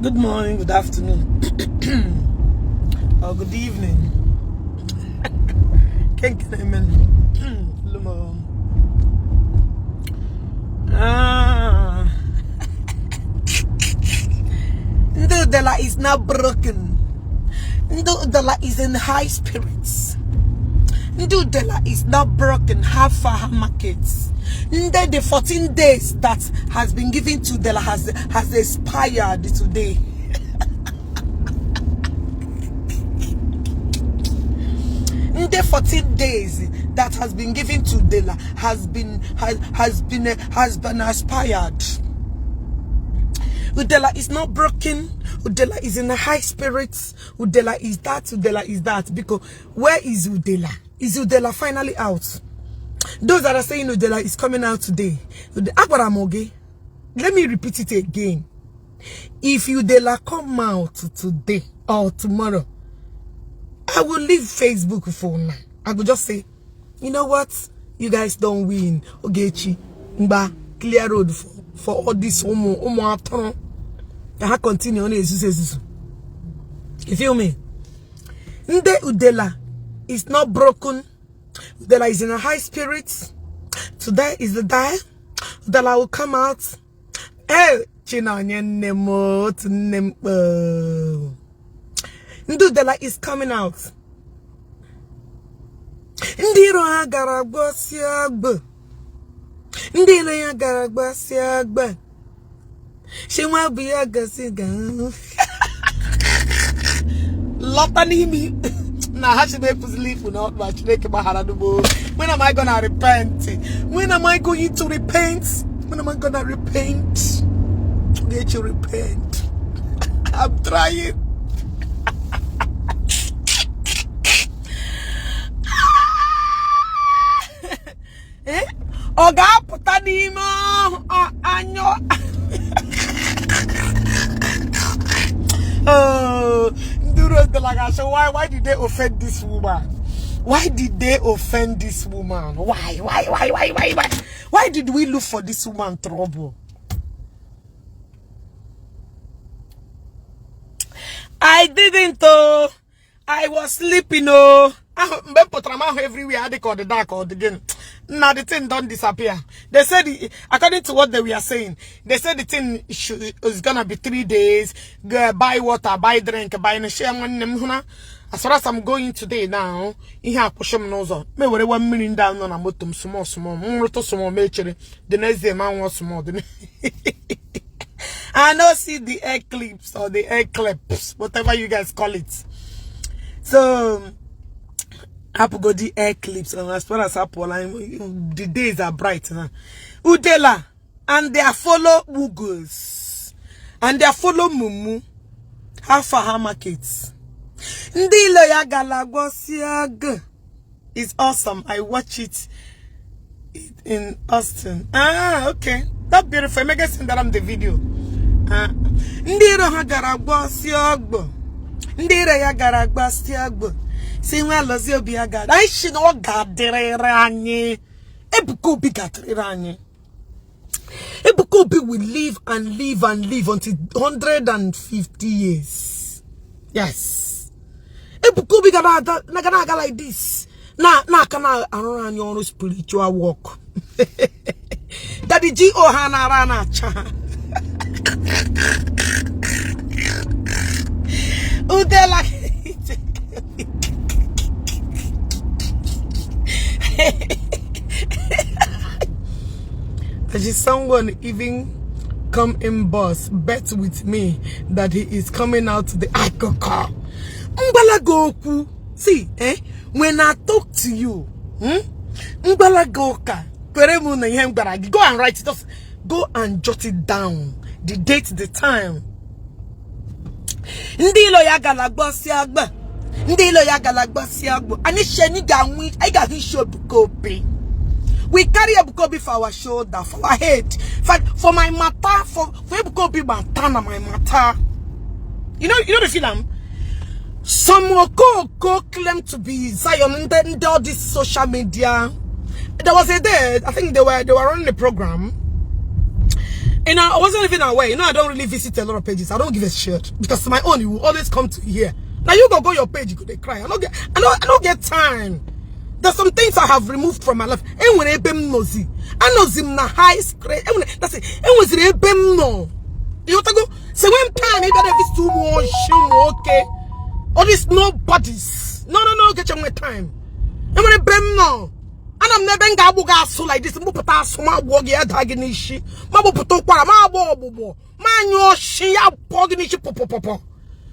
Good morning, good afternoon, or good evening. Kenke na-eme lumo. Ah. Ndị Udela is not broken. Ndị Udela is in high spirits. Ndị Udela is not broken. How far her markets? Ndị the 14 days that has been given to Udela has expired today. Ndị 14 days that has been given to Udela has been expired. Udela is not broken. Udela is in a high spirits. Udela is that. Udela is that. Because where is Udela? Is Udela finally out? Those that are saying Udela is coming out today. Agwara m gị. Let me repeat it again. If Udela come out today or tomorrow, I will leave Facebook for now. I will just say, you know what? You guys don't win. Ogechi, Mba, clear road for all this ụmụ ụmụ atụrụ. Ka ha continue na-ezuzu ezuzu. You feel me? Nde Udela is not broken. Udela is in a high spirit. Today is the day. Udela will come out. Hey, Chinonye nne m otu nne m kpoo. Ndị Udela is coming out. Ndị iro ha gara gbasịa agba. Ndị iro ya gara gbasịa agba. Shi nwa bụ ya gasị ga. Lọta n'imi na ha chi na-epuzili ikpu n'ọkpa. Chineke gbaghara n'ugbo. When am I gonna repent? When am I going to repent? When am I gonna repent? Get you repent. I'm trying. Eh? Ọ ga-apụta n'ime anya. Oh, ndị Udela ga-asị, why did they offend this woman? Why did they offend this woman? Why? Why did we look for this woman trouble? I didn't oh. I was sleeping oh. Ahụ mgbe m pụtara m ahụ everywhere adị ka ọ dị dark or the gịnị. Now the thing don't disappear. They said, according to what they were saying, they said the thing is gonna be 3 days. Go buy water, buy drink, buy share nwanne m hụ na as far as I'm going today now, ihe akwụsị m n'ụzọ. Me were one mmiri ndị ahụ nọ na moto m small small. M rụtụ small m echere. The next day ma nwụọ small. I no see the eclipse or the eclipse, whatever you guys call it. So, hapụgo the eclipse, and as far as hapụla, the days are bright now. Udela and their follow Mugus and their follow Mumu, how far her markets. Ndị ilo ya gara gbọsịa g. It's awesome. I watch it in Austin. Ah, okay. That's beautiful. Emeka send them the video. Ah, ndị iro ha gara gbọsịa ọgbọ. Ndị iro ya gara gbasịa ọgbọ. Si nwa alọzi obi ya gara. Anyị si na ọ ga-adịrịrị anyị. Ebuka Obi ga-adịrịrị anyị. Ebuka Obi will live and live and live until 150 years. Yes. Ebuka Obi gara aga like this. Na na aka na arụrụ anyị ọrụ spiritual work. Daddy G.O. ha na-ara na-acha ha. Udela. Actually, someone even come in boss bet with me that he is coming out to the akụkọ. Mgbalaga okwu. See, eh? When I talk to you, Mgbalaga ụka. Kwere m na ihe m gwara gị. Go and write it. Just go and jot it down. The date, the time. Ndị ilo ya gara gbọsịa agba. Ndị ilo ya gara gbọsịa agba. Anyị shi anyị ga-anwụ, anyị ga-ahụ isi Ebuka Obi. We carry Ebuka Obi for our shoulder, for our head, for my matter, for Ebuka Obi matter na my matter. You know the film. Some Okoko claim to be Zion in all this social media. There was a day, I think they were running a program. And I wasn't even aware. You know, I don't really visit a lot of pages. I don't give a shit because my own, you will always come to here. Now you go your page, you go they cry. I don't get time. There's some things I have removed from my life. Enwere ebe m nọzi. Anọzi m na high screen. Enwere, that's it. Enweziri ebe m nọ. Ịghọtago? So when time ị bịara visit ụmụ oshi ụmụ nwoke. All these nobodies. No, get your time. Enwere ebe m nọ. Ana m n'ebe m ga-agbụ gị asụ like this, mgbupụta asụ ma agbụọ gị ya daa gị n'isi, ma gbupụta ụkwara, ma agba ọgbụgbọ, ma anyụ ọshị ya pụọ gị n'isi pọpọpọpọ.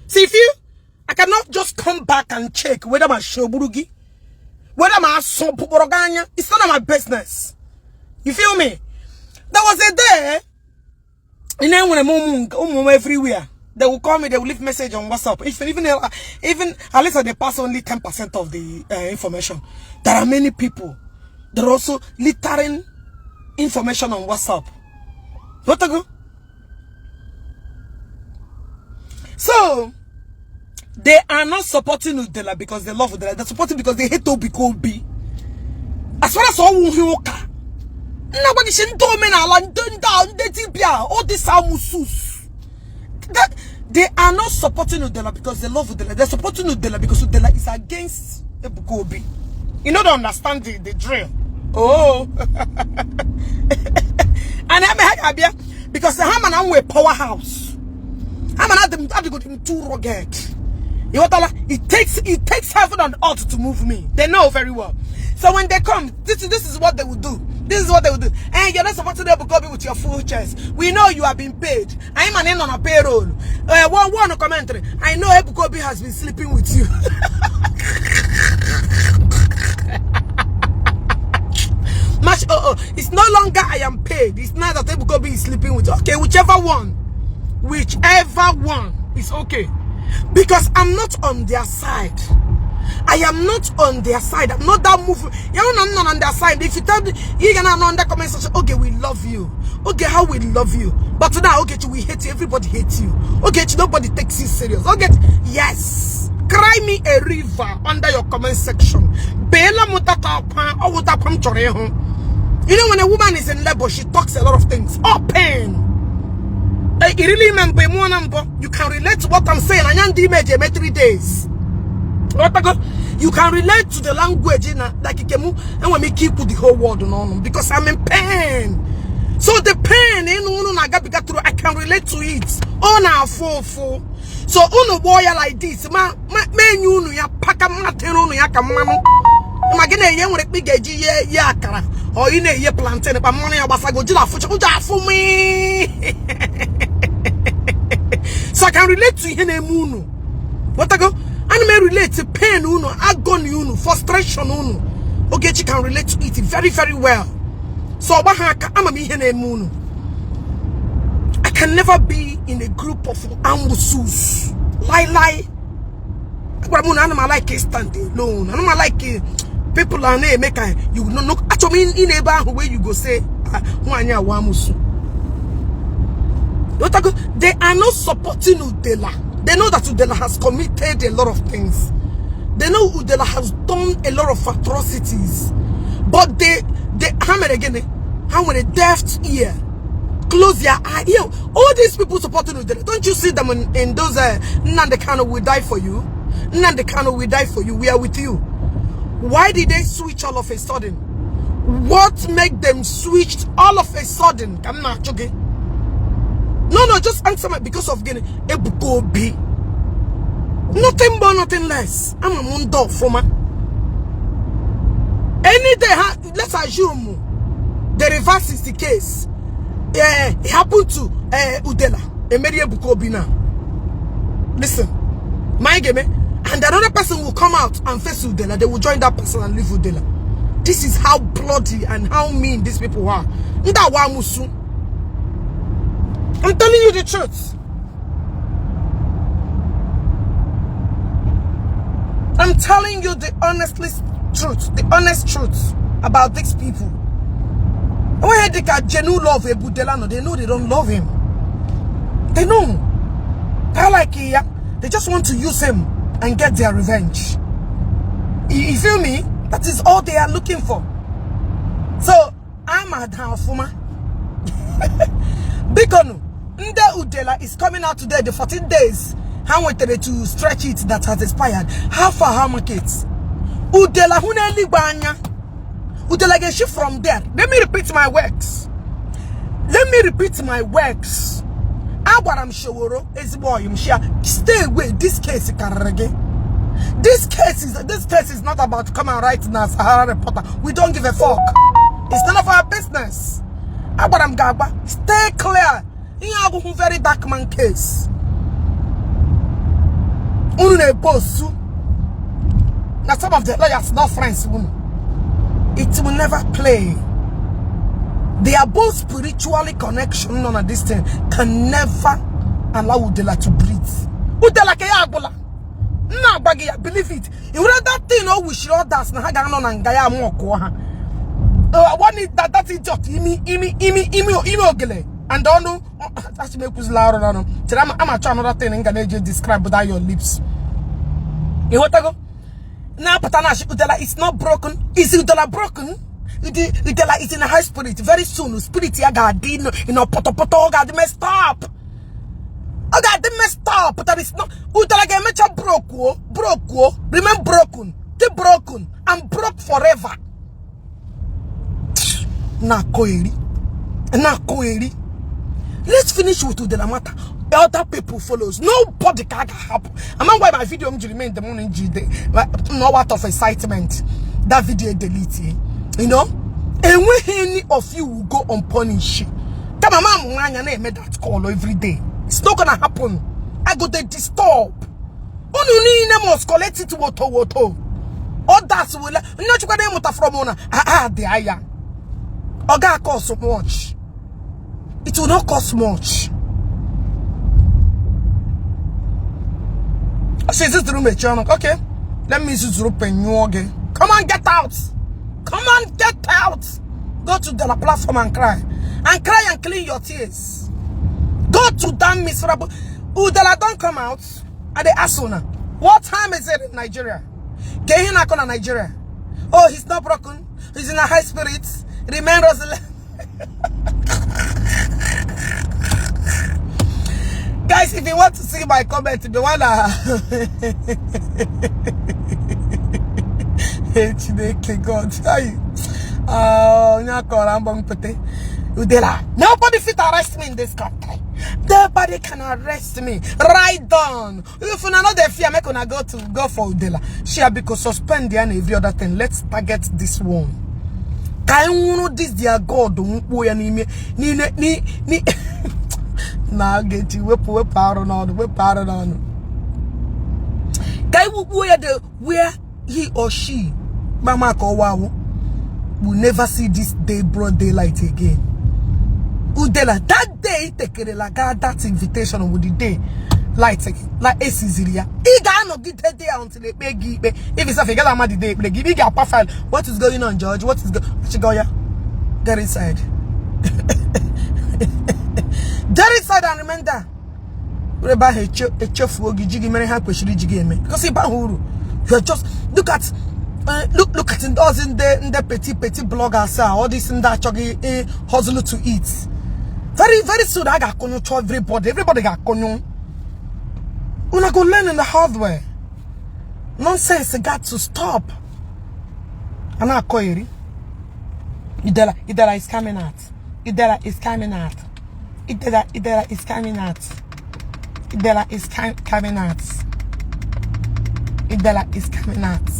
See, if you, I cannot just come back and check whether my show gburu gị, whether my asụ pụkpọrọ gị anya. It's none of my business. You feel me? There was a day, you know, when I'm ụmụ everywhere, they will call me, they will leave message on WhatsApp. If even at least they pass only 10% of the information. There are many people that are also littering information on WhatsApp. What to go? So they are not supporting Udela because they love Udela. They're supporting because they hate Obi Kobi. As far as all ụka nna gwa gị sị ndị omenala ndị ndị ndị dibịa, all these amusus that they are not supporting Udela because they love Udela. They're supporting Udela because Udela is against Ebuka Obi. You know, don't understand the drill. Oh, and I'm happy because the Haman and we powerhouse. I'm an adam too rugged. You know what? It takes heaven and earth to move me. They know very well. So when they come, this is what they will do. This is what they will do. And you're not supporting Ebuka Obi with your full chest. We know you have been paid. I'm an in on a payroll. One commentary. I know Ebuka Obi has been sleeping with you. Much, oh, it's no longer I am paid. It's not that Ebuka Obi is sleeping with you. Okay, whichever one. Whichever one is okay. Because I'm not on their side. I am not on their side. I'm not that move. You know, I'm not on their side. If you tell me, you're gonna know on the comment section, okay, we love you. Okay, how we love you. But now, okay, we hate you. Everybody hates you. Okay, nobody takes you serious. Okay, yes. Cry me a river under your comment section. Bela mutata. You know, when a woman is in labor, she talks a lot of things. Oh, pain. It really mean you can relate to what I'm saying. I am the image 3 days. You can relate to the language in like and when me keep the whole world on because I'm in pain. So the pain in unu na-agabiga through, I can relate to it. Ọ na-afụ ụfụ. So unu gbọọ ya like this, ma ma enye unu ya paka mmatịrị unu ya ka mmanụ. Ma gị na-enye nwere kpe ị ga-eji ye ye akara ọ ị na-eye plantain kpa mmanụ ya gbasago ji na-afụcha ụjọ afụ m. So I can relate to ihe na-eme unu. Ghọtago? Ana m relate to pain unu, agony unu, frustration unu. Ogechi can relate to it very, very well. So ọgba ha aka ama m ihe na-eme unu. I can never be in a group of amusus. Lie lie. Agwara m unu ana m like stand alone. Ana m like people are na-eme ka you no no achọrọ m ị na-ebe ahụ where you go say, "Ah, nwaanyị awa amusu." Ghọtago? They are not supporting Udela. They know that Udela has committed a lot of things. They know Udela has done a lot of atrocities. But they, how many again? How many deaf ear? Close your eye. Yo, all these people supporting Udela, don't you see them in those Nnamdi Kanu will die for you? Nnamdi Kanu will die for you. We are with you. Why did they switch all of a sudden? What made them switch all of a sudden? I'm not joking. No, just answer my because of getting Ebuka Obi. Nothing more, nothing less. I'm a mundo former. Any day, let's assume the reverse is the case. It happened to Udela, Emeri Ebuka Obi now. Listen, my game, and another person will come out and face Udela. They will join that person and leave Udela. This is how bloody and how mean these people are. Nda musu. I'm telling you the truth. I'm telling you the honestly truth, the honest truth about these people. When they got genuine love Ebudela, no, they know they don't love him. They know. They're like, yeah, they just want to use him and get their revenge. You feel me? That is all they are looking for. So, I'm a Fuma. Bikonu, Nde Udela is coming out today, the 14 days ha nwetara to stretch it that has expired. How far, how market? Udela hụ n'eluigwe anya. Udela ga-eshi from there. Let me repeat my words. Let me repeat my words. Agwara m Showoro ezigbo oyi m shia, stay away. This case karịrị gị. This case is not about come and write na Sahara Reporter. We don't give a fuck. It's none of our business. Agwara m gị agwa, stay clear. Ihe agụghụ very dark man case. Unu na-epostu na some of the lawyers not friends unu. It will never play. They are both spiritually connection. None of this thing can never allow Udela to breathe. Udela ka ya agwụla. Nna agwa gị ya, believe it. I were that thing o wish others na ha ga-anọ na nga ya amụ ọkụọ ha. One is that idiot imi imi imi imi imi ogele and ọnụ asị m ekwuzila arụ n'ọnụ chere ama ama achọ another thing m ga na-eji describe that your lips. Ịghọtago? Na-apụta na achị Udela is not broken. Is Udela broken? Udela is in a high spirit. Very soon spirit ya ga-adị in a pọtọpọtọ, ọ ga-adị messed up. Ọ ga-adị messed up. That is not Udela ga-emecha broke o, broke o, remain broken, dị broken and broke forever. Na-akọ eri, na-akọ eri. Let's finish with Udela matter. Other people follows. Nobody can happen. I'm not why my video m jiri in the morning ji dey no out of excitement. That video delete. You know? Enweghị any of you will go unpunished. Kama mama m anya na-eme that call every day. It's not gonna happen. I go dey disturb. Unu niile must collect it woto woto. Others will nne chukwa na ịmụta from una. Ah ah, dị aya. Ọ ga cost much. It will not cost much. She zuzuru mechie ọnụ. Okay. Let me zuzuru penyụọ gị. Come on, get out. Come on, get out. Go to the platform and cry. And cry and clean your tears. Go to that miserable. Udela, don't come out. At the Asuna. What time is it in Nigeria? Get him na Nigeria. Oh, he's not broken. He's in a high spirit. Remain resilient. Guys, if you want to see my comment, if you wanna Hey, Chineke God. Ay. Ah, onye akọrọ mbọ mpete. Udela. Nobody fit arrest me in this country. Nobody can arrest me. Right down. If you not dey fear, make una go to go for Udela. Share because suspend and every other thing. Let's target this one. Ka anyị nwụrụ this their God mkpuo ya n'ime n'ime ni ni na ga-eji wepụ wepụ arụ n'ọnụ, wepụ arụ n'ọnụ, ka anyị wukpuo ya the where he or she mama ka ọwa awụ will never see this day, broad daylight again. Udela, that day itekerela ga that invitation with the day light like esiziri ya, ị ga-anọgide there until ekpe gị ikpe. If it's ị gaghị ama the day ekpere gị, ị ga-akpa file. What is going on, George? What is go chigo ya? Get inside, get inside and remain there. Were ebe ahụ echefuo gị, ji gị mere ha kwesịrị iji gị eme, because ịba ha uru. You are just look at look at ndị ndị petty petty bloggers a, all these ndị achọghị hustle to eat. Very very soon a ga-akụnyụcha everybody. Everybody ga-akụnyụ. Una go learn in the hard way. Nonsense got to stop. A na-akọ eri. Idela, Idela is coming out. Idela is coming out. Idela, Idela is coming out. Idela is coming out. Idela is coming out.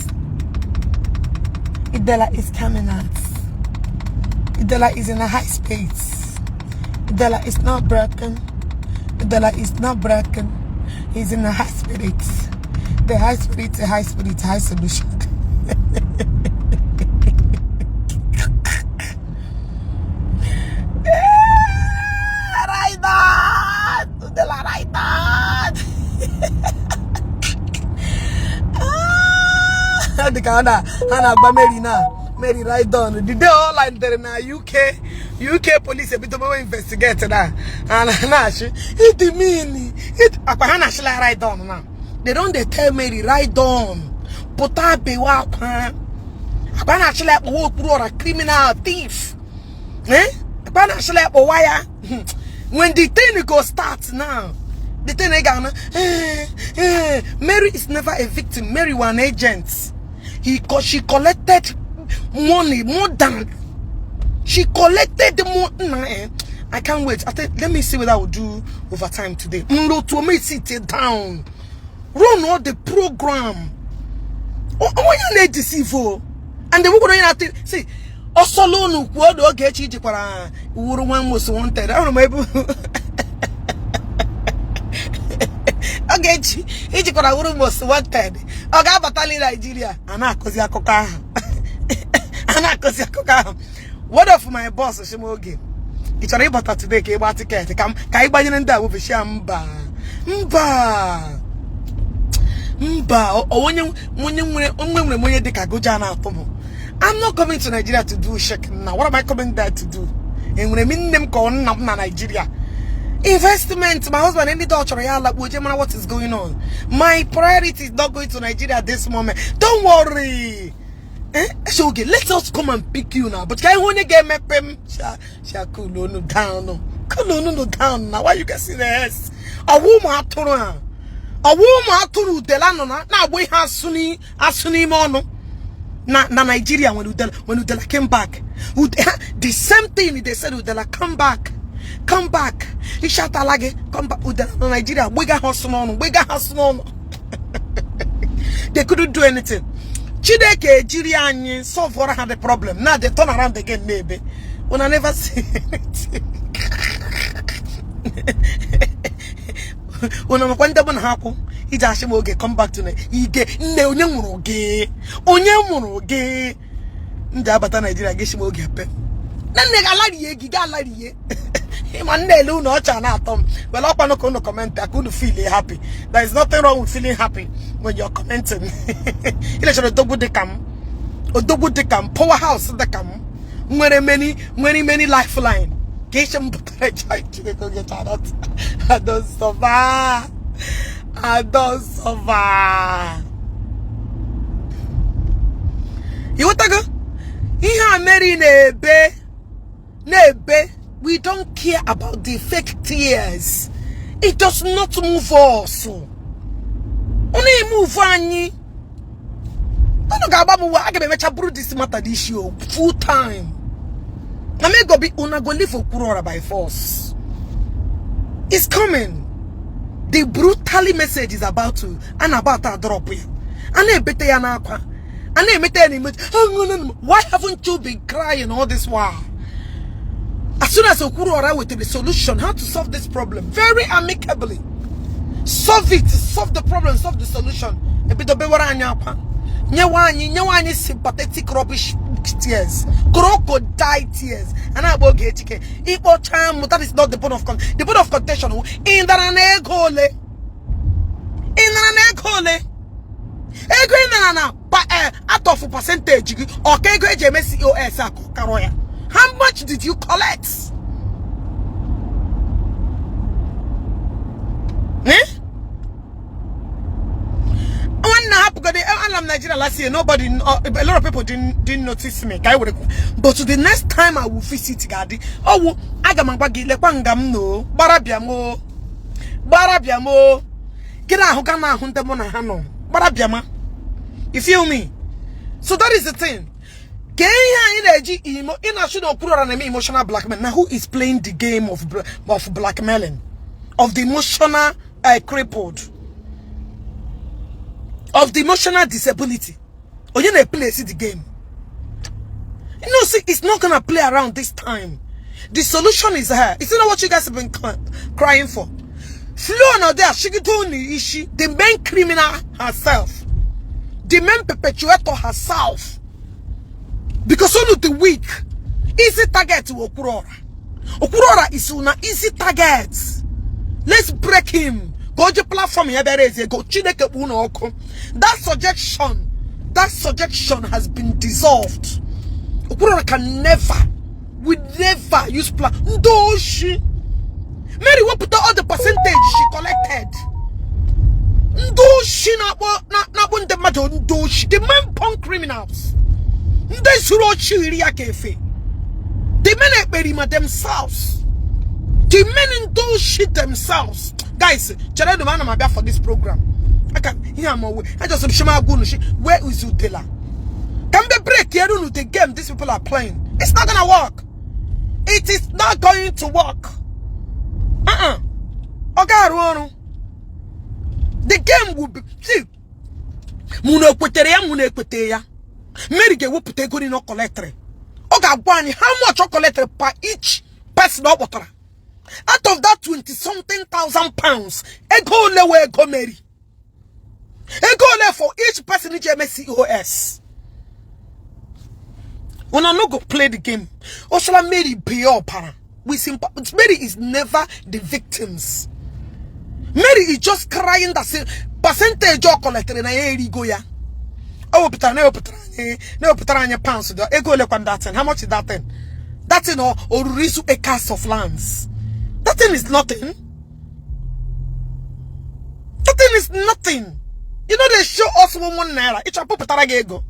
Idela is coming out. Idela is in a high space. Idela is not broken. Idela is not broken. He's in a high spirit. The high spirit, the high spirit, high solution. Right on! Udela, right on! Dị ka ha na-agba Mary na Mary right on. The day all landere na UK, UK police ebido mewe investigate na ha na-achị it mean it akwa ha na-achịla right on na. They don dey tell Mary right on. Pụta bewe akwa. Akwa na-achịla akpọwa okpuru ọra criminal thief. Eh? Akwa na-achịla akpọwa ya. When the thing go start now, the thing ị ga-anụ, eh, eh, Mary is never a victim. Mary was an agent. She collected money more than she collected more. Nah, eh. I can't wait. I think let me see whether I will do overtime today. To me sit down. Run all the program. Onye na-edeceive o. And the onye na see ọsọlụ unu kwuo na Ogechi jikwara wuru nwa most wanted. Ahụrụ m ebe Ogechi ijikwara wuru most wanted. Ọ ga-abatali Nigeria. A na-akụzi akụkọ ahụ. A na-akụzi akụkọ ahụ. One of my boss sị m, "Oge ị chọrọ ịbata today ka ị gbaa ticket ka ka anyị gbanyere ndị a wụbeshia." Mba, mba, mba. Onye nwere m onye dịka goja na-atụ m. I'm not coming to Nigeria to do shek now. What am I coming there to do? Enwere m nne m ka ọ nna m na Nigeria? Investment, my husband, ndị ọ chọrọ ya alakpuo je mara what is going on. My priority is not going to Nigeria at this moment. Don't worry. Eh, so okay, let us come and pick you now. But ka ihe onye ga-emepe m sha sha. Cool unu down, cool unu down now. Why you guys see the s ọwụ ụmụ atụrụ a, ọwụ ụmụ atụrụ udela nọ na na-agba ihe asụ n'ime ọnụ na Nigeria. When Udela came back, the same thing they said, "Udela, come back, come back." Ishatala gị, come back. Udela na Nigeria gbega ha ọsụ n'ọnụ, gbega ha asụ n'ọnụ. They couldn't do anything. Chineke ejiri anyị solve ha the problem. Now they turn around again n'ebe una never see anything. Una makwa ndị bụ na ha kwụ iji achị m, "Oge, come back to ige nne." Onye mụrụ gị? Onye mụrụ gị? M ji abata Naijiria gị m oge pe na nne gị alarie gị ga alarie. Ịma nne ele unu ọcha na-atọ m. Well, ọkwanụ ka unu comment ka unu feel happy. There is nothing wrong with feeling happy when you're commenting. Ilechara odogwu dịka m, odogwu dịka m, powerhouse dịka m, nwere many lifeline ka iche m pụtara. Chineke, oge, I don't suffer. I don't suffer. Ịghọtago ihe a Mary na-ebe na-ebe? We don't care about the fake tears. It does not move us. Ọ na-emove anyị. Unu ga-agba m uwe, aga m emecha bụrụ this matter this year full time. Na me go be una go leave Okwuluora by force. It's coming. The brutally message is about to and about to drop ya. A na-ebete ya n'akwa, a na-emete ya n'ime. Why haven't you been crying all this while? As soon as Okwuluora with the solution how to solve this problem very amicably, solve it, solve the problem, solve the solution, ebido bewara anyị akwa, nyewe anyị sympathetic rubbish tears, crocodile tears. A na-agba oge echike ịkpọcha m. That is not the bone of the bone of contention. Ịdara na ego ole? Ịnara na ego ole? Ego ị nara na out of percentage gị, ọka ego eji eme COS akụ karọ ya. How much did you collect? Eh? Nwanne, hapụgodi ala m Nigeria last year, nobody, a lot of people didn't notice me ka anyị were. But the next time I will visit ga-adị ọwụ aga m agwa gị, lekwa nga m no gbara bịa m o, gbara bịa m o. Gị na-ahụ ga na-ahụ ndị mụ na ha nọ gbara bịa ma. You feel me? So that is the thing. Ka ihe anyị na-eji imo ị na-achụ na Okwuluora na-eme emotional blackmail. Na who is playing the game of blackmailing of the emotional crippled, of the emotional disability? Onye na-play the game? You know, see, it's not gonna play around this time. The solution is here. Is it not what you guys have been crying for? Flo na there shigidoni ishi, the main criminal herself, the main perpetuator herself, because only the weak, easy target to Okwuluora. Okwuluora is una easy target. Let's break him. Go to platform ya bịara eze go. Chineke kpu unu ọkụ. That suggestion has been dissolved. Okwuluora can never, will never use plan. Ndị oshi. Mary wepụta all the percentage she collected. Ndị oshi na-akpọ ndị mmadụ ndị oshi, the main born criminals, ndị zuru ochi iri ya ka efe, the men ekperima themselves. The men do shit themselves. Guys, chere m, ana m abịa for this program. Aka ihe ama we I just shima agwa unu shi where is Udela ka m be break here unu the game these people are playing. It's not gonna work. It is not going to work. Uh-uh. Ọ ga-arụ ọrụ. The game will be, see, mụ na ekwetere ya, mụ na ekwete ya. Mary ga-ewepụta ego niile ọ collectịrị. Ọ ga-agwa anyị how much ọ collectịrị per each person ọ kpọtara. Out of that 20 something thousand pounds, ego ole wee ego Mary? Ego ole for each person iji eme COS? Una no go play the game. Oshala Mary bee ọbara. We Mary is never the victims. Mary is just crying that say percentage ọ collected na ya erigo ya. O wepụtara na ewepụtara anyị na ewepụtara anyị pounds dị ego ole kwa that thing? How much is that thing? That thing o ruru isu acres of lands. That thing is nothing. That thing is nothing. You know they show us ₦1. Ịchọ pụpụtara gị ego.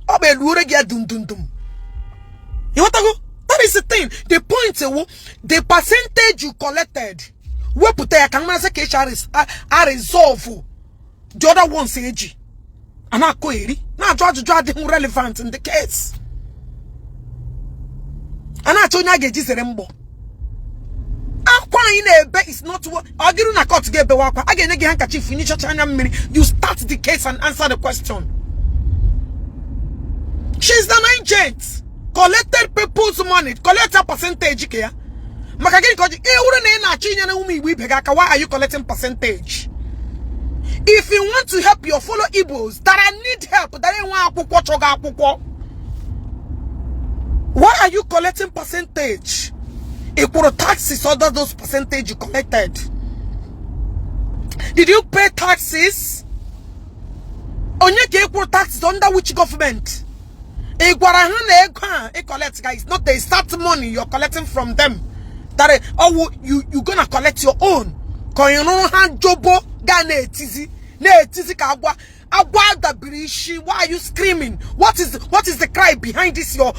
Ọ bụ eruore gị ya dum dum dum. You want to go? That is the thing. The point is, the percentage you collected, wepụta ya ka mmasị ka esi a resolve the other ones eji. A na-akọ eri na-ajụ ajụjụ adịghị relevant in the case. A na-achọ onye a ga-eji zere mgbọ. Akwa anyị na-ebe is not what ọ gịrụ na court ga-ebewe akwa. A ga-enye gị handkerchief nyichacha anya mmiri. You start the case and answer the question. She's an agent. Collected people's money. Collect a percentage ka ya. Maka gịnị ka ọ ji ewuru na ị na-achọ inyere ụmụ Igbo ibe gị aka, why are you collecting percentage? If you want to help your fellow Igbos that are need help, that enwe akwụkwọ chọga akwụkwọ, why are you collecting percentage? Ị kwụrụ taxes under those percentage you collected? Did you pay taxes? Onye ka ị kwụrụ taxes under which government? Ị gwara ha na ego a ị collect guys, not the start money you're collecting from them. That oh, you gonna collect your own. Ka ị rụrụ ha jobo ga na-etizi na-etizi ka agwa agwa dabiri isi. Why are you screaming? What is the cry behind this your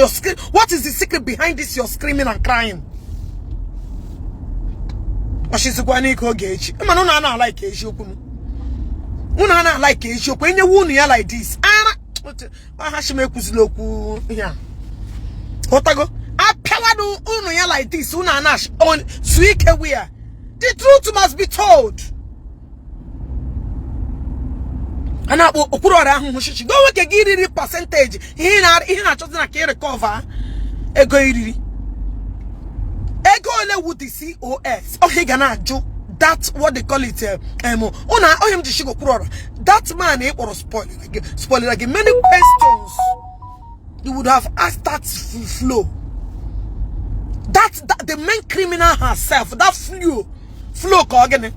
scream? What is the secret behind this your screaming and crying? Ọchịzikwa n'ike oge echi mana unu ana like eziokwu m, unu ana like eziokwu enyewe unu ya like this. Ara ha shi m ekwuzila okwu ihe a ghọtago apịawanụ unu ya like this. Unu ana zuo ike wia. The truth must be told. A na-akpọ okpuru ọrịa ahụhụ shishi go nwoke gị riri percentage ihe na-achọzi na ka ị recover ego iriri ego ole wu the COS ohe ga na-ajụ that what they call it una ohe m ji shigo okpuru ọrịa. That man ị kpọrọ spoiler gị many questions you would have asked that flow that the main criminal herself, that flow ka ọ gịnị?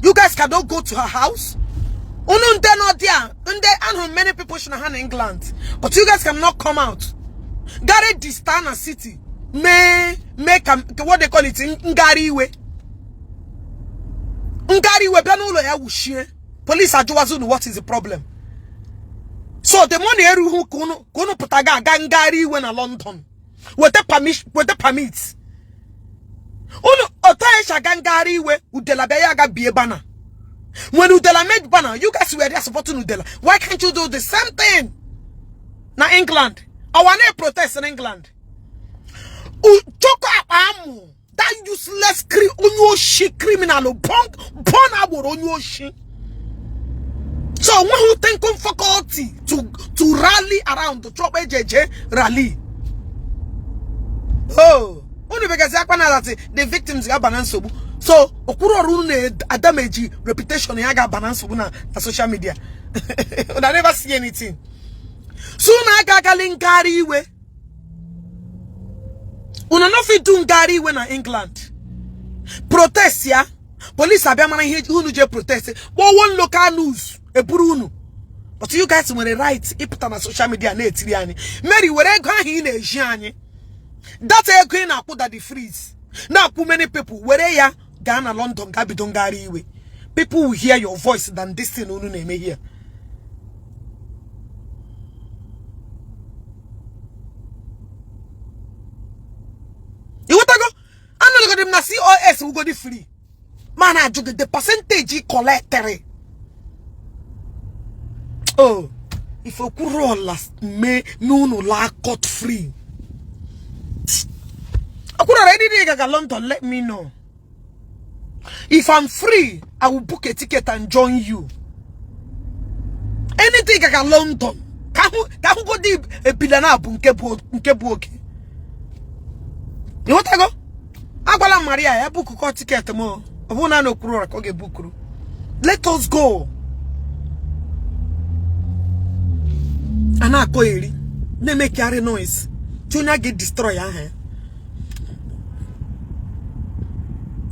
You guys cannot go to her house. Unu nde nọ there, nde anụ many people shi na ha na England, but you guys cannot come out. Gare Distana City mee mee ka what they call it ngagharị iwe. Ngagharị iwe bịa n'ụlọ ya wuchie. Police ajụwazi unu what is the problem? So the money erughị ka unu pụta ga aga ngagharị iwe na London. Weta permit, weta permit. Unu otu anyị si aga ngagharị iwe Udela bịa ya aga bie banner. When Udela made banner, you guys were there supporting Udela. Why can't you do the same thing? Na England. Our name protest in England. Choko amu. That useless onye oshi criminal born agboro onye oshi. So one who think on faculty to rally around the drop AJJ rally. Oh, unu begazi akwa na that the victims ga na nsogbu. So okuru ọrụ unu na-adameji reputation ya ga-aba na nsogbu na social media. Una never see anything. So unu aga agali ngagharị iwe. Una no fit do ngagharị iwe na England. Protest ya. Police abịa mara ihe unu je protest. Kpọọ one local news eburu unu. But you guys nwere right ịpụta na social media na-etiri anyị. Mary were ego ahụ ị na-eji anyị. That ego ị na-akwụ Daddy Freeze na-akwụ many people were ya gaa na London ga bido ngagharị iwe. People will hear your voice than this thing unu na-eme here. Ịghọtago? Anọgodi m na COS wugodi free ma na-ajụ gị the percentage ị collectere. Oh, if Okwuluọla mee unu laa cut free. Okwuluọla, any day ga London, let me know. If I'm free, I will book a ticket and join you. Anything ga London, ka hụgodi ebila na abụ nke bụ oke. Ịghọtago? Agwala m Maria ya bookụkọ ticket m. Ọ bụrụ na Okwuluọra ka ọ ga-ebukuru. Let us go. A na-akọ eri na-emekarị noise. Chi onye a ga-destroy aha ya.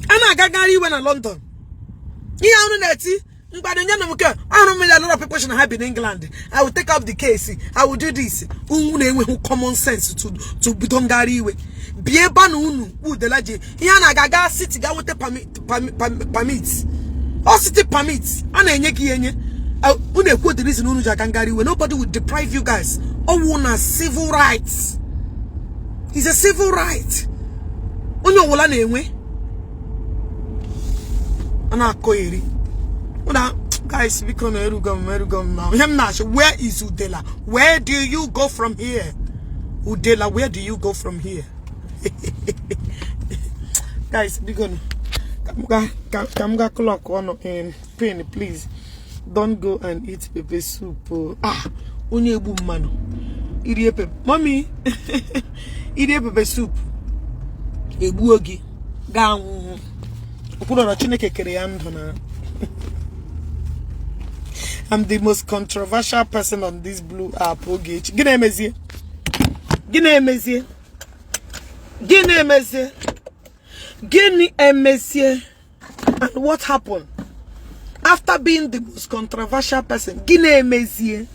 A na-agagharị iwe na London. Ihe ahụ na-eti mgbado nye na m nke ahụrụ m ya, a lot of people na ha bi n'England. I will take up the case. I will do this. Unu na-enweghị common sense to bido ngagharị iwe. Bie ebe na unu udela ji ihe a na-aga aga city ga nweta permit. Ọ city permit a na-enye gị enye. Unu ekwu the reason unu ji aga ngagharị iwe. Nobody will deprive you guys. Ọwụ na civil rights. It's a civil right. Onye ọbụla na-enwe. A na-akọ eri. Una guys, biko na erugo m, erugo m na ihe m na-achọ. Where is Udela? Where do you go from here? Udela, where do you go from here? Guys, biko na ka m ga clock ọnụ in pain. Please don't go and eat pepper soup. Ah, onye egbu mmanụ irie pepper, mommy, irie pepper soup egbuo gị gaa anwụhụ. Okwuluọra, Chineke kere ya ndụ na I'm the most controversial person on this blue app. Ogechi, gịnị emezie? Gịnị emezie? Gịnị emezie? Gịnị emezie? And what happened after being the most controversial person? Gịnị emezie?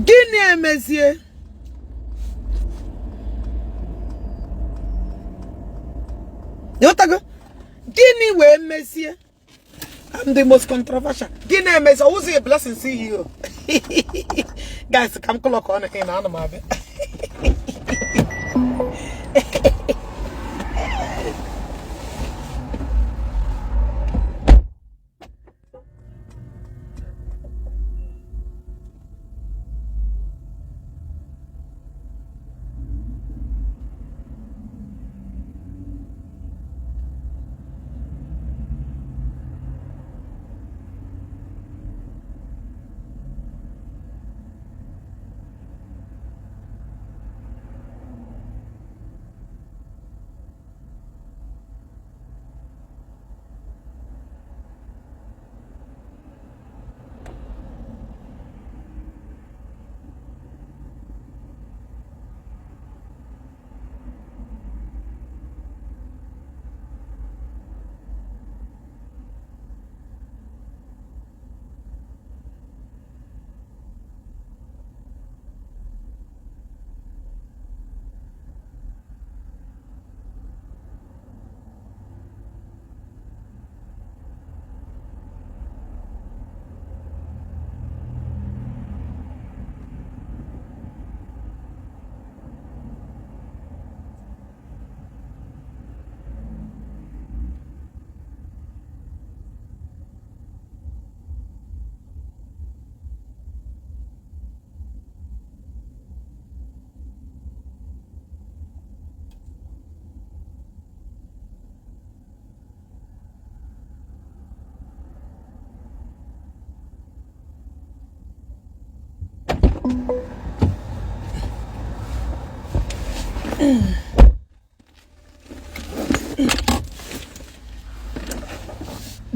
Gịnị emezie? Ịghọtago? Gịnị wee mezie? I'm the most controversial. Gịnị emezie? Ọwụzi a blessing CEO. Guys, ka m clock on na ana m abịa.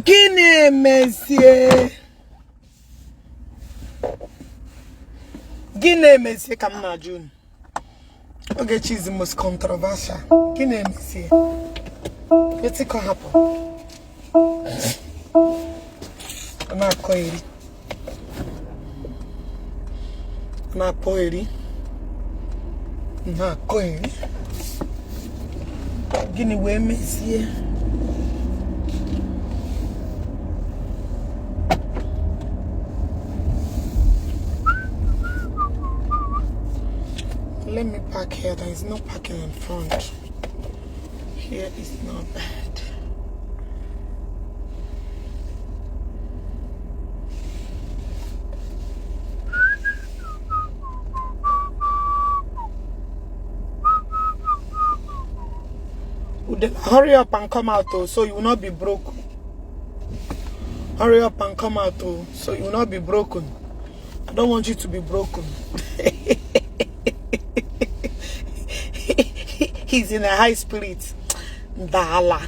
Gịnị emezie? Gịnị emezie ka m na-ajụ unu? Ogechi is the most controversial. Gịnị emezie? Wetin come happen? Ọ na-akọ eri. Ọ na-akọ eri. Na-akọ eri. Gịnị wee mezie? Let me park here. There is no parking in front. Here is not bad. Hurry up and come out, oh, so you will not be broke. Hurry up and come out, oh, so you will not be broken. I don't want you to be broken. He's in a high spirit. Ndala.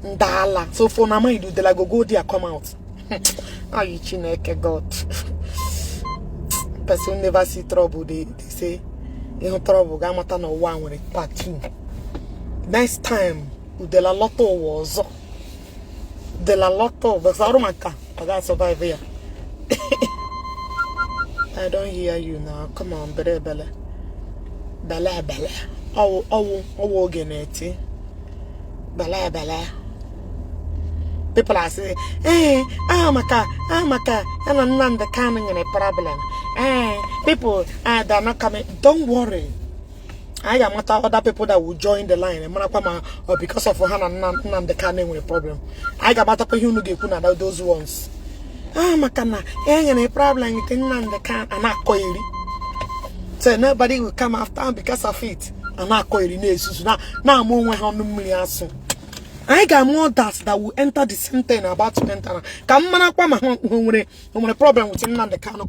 Ndala. So for now, you do the go go there, come out. Ay, Chineke God. Person never see trouble. They say, you know, trouble. Gamata no one with part two. Next time, Udela Lotto was Udela Lotto. But I got survive here. I don't hear you now. Come on, bele bele. Bele bele. Oh, oh, oh, ogeneti. Bele bele. People are saying, eh, ah, maka, and I'm the coming in a problem. Eh, people, they're not coming. Don't worry. I am not other people that will join the line. Or because of Hannah and the coming with a problem. I got matter who those ones. Ah, makana, eh, a problem with the can and not coily. So nobody will come after because of it. And not coily. Now I'm on soon. I got more that will enter the same thing about to enter. Come on, problem with him and the can.